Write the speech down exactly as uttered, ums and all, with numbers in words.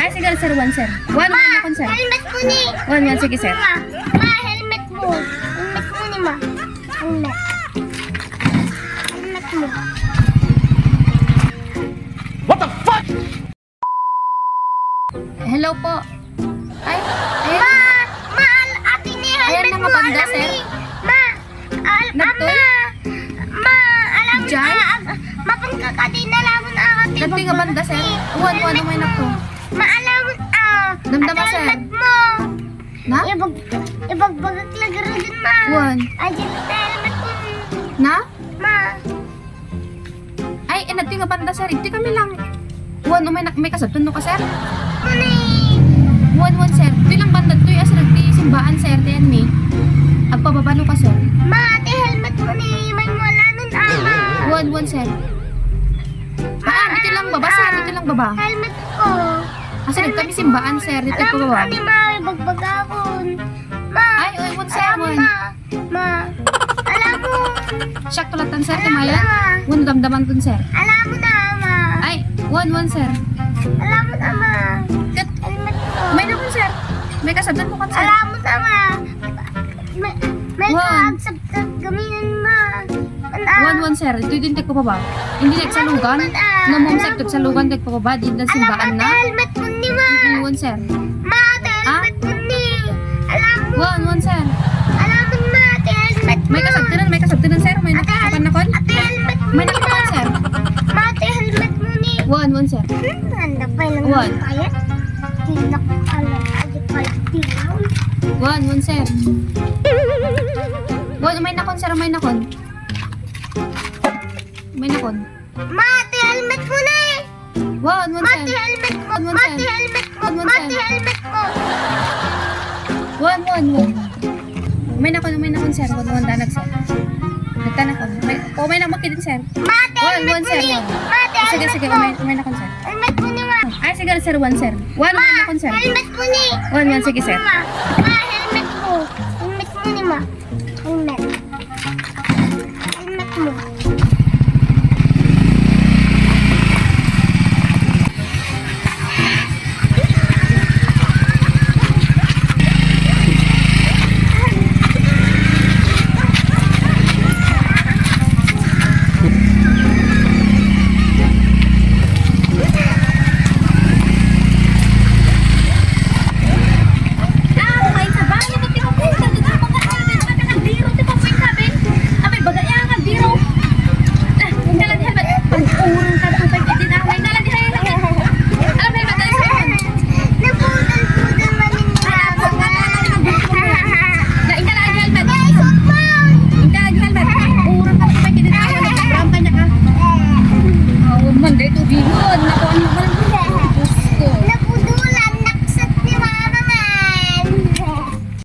Ay, sige, sir, one, sir. One, one, one, sir. Helmet mo ni. One, one, sige, sir. Ma, ma, helmet mo. Helmet mo ni, ma. Helmet. Helmet mo. What the fuck? Hello po. Ay, ayan. Ma, ma, al-, ate ni, ayan helmet na nga mo, banda, alam sir. Ni. Ma, al-, Nagtoy? Ama, ma, alam, Jai? Ah, ah, mapangkakadina lamon, ah, ate. Nagtoy nga banda, sir. Helmet mo. Wan, wan, umay nako. Ma, alam, ah, damdama, ate, sir. Helmet mo. Na? Ibag-, ibagbagak lagi rin, ma. Wan. Ay, helmet mo. Na? Ma. Ay, eh, nagtoy nga banda, sir. Iti kami lang. Wan, umay nak-, may kasabtan no ka, sir? Mani. Wan, wan, sir. Iti lang banda, toy, ah, sir, iti simbaan, sir, ti anmi. Agpababano ka, sir? Ma, ti helmet mo ni, may wala nun, ama. Wan, wan, sir. Ah, iti lang baba, sir. Iti lang baba. Helmet ko. Ah, sir, kami simbaan, sir. Iti ko baba. Alam mo, ani, ma, ibagbagakon. Ma. Ay, oy, wan, sir, wan. Ma. Ma, alam mo. Siak tulatan, sir, ti mayat. Wan, damdaman kun, sir. Alam mo na, ma. Ay, wan, wan, sir. Alam mo na, ma. Ket, helmet ko. May nakon, sir. May kasabtan mo kan, sir. Alam mo na, ma. May, may wan. Kagsabtan kami nun, ma. Wan, wan, sir. Ito din tek pababa. Hindi tek salugan. Namom, sir, tek salugan, tek pababa. Di na simbaan na. Alam mo, helmet mo ni, ma. Wan, sir. Ma, ate, helmet mo ni. Alam mo. Wan, wan, sir. Alam mo, ma, ate, helmet mo. May kasabtinan, may kasabtinan, sir. May nakapan na kon? Ate, helmet mo ni, ma. May nakapan, sir. Ma, ate, helmet mo ni. Wan, wan, sir. Hmm, handa pa lang. Wan. Kaya? Di na ko alam. Ate, pa, di na. Wan, wan, sir. Wan, may nakon, sir, may nakon. May nakon. Ma, ate, helmet mo ni. Wan, wan, sir. Mati, helmet mo. Wan, wan, sir. Mati, helmet mo. Wan, wan, sir. Mati, helmet mo. Wan, wan, wan. May nakon, may nakon, sir. Wan, wan, danag, sir. Nagtanak ko. May, oh, may nakon, sir. Mati, wan, helmet wan, mo sir, ni. Wan. Mati, sige, helmet sige, mo. May, may nakon, sir. Helmet mo ni, ma. Ay, sige, sir, wan, sir. Wan, may nakon, sir. Helmet mo ni. Wan, wan, sige, sir. Ma, ma, helmet mo. Helmet mo ni, ma. Helmet.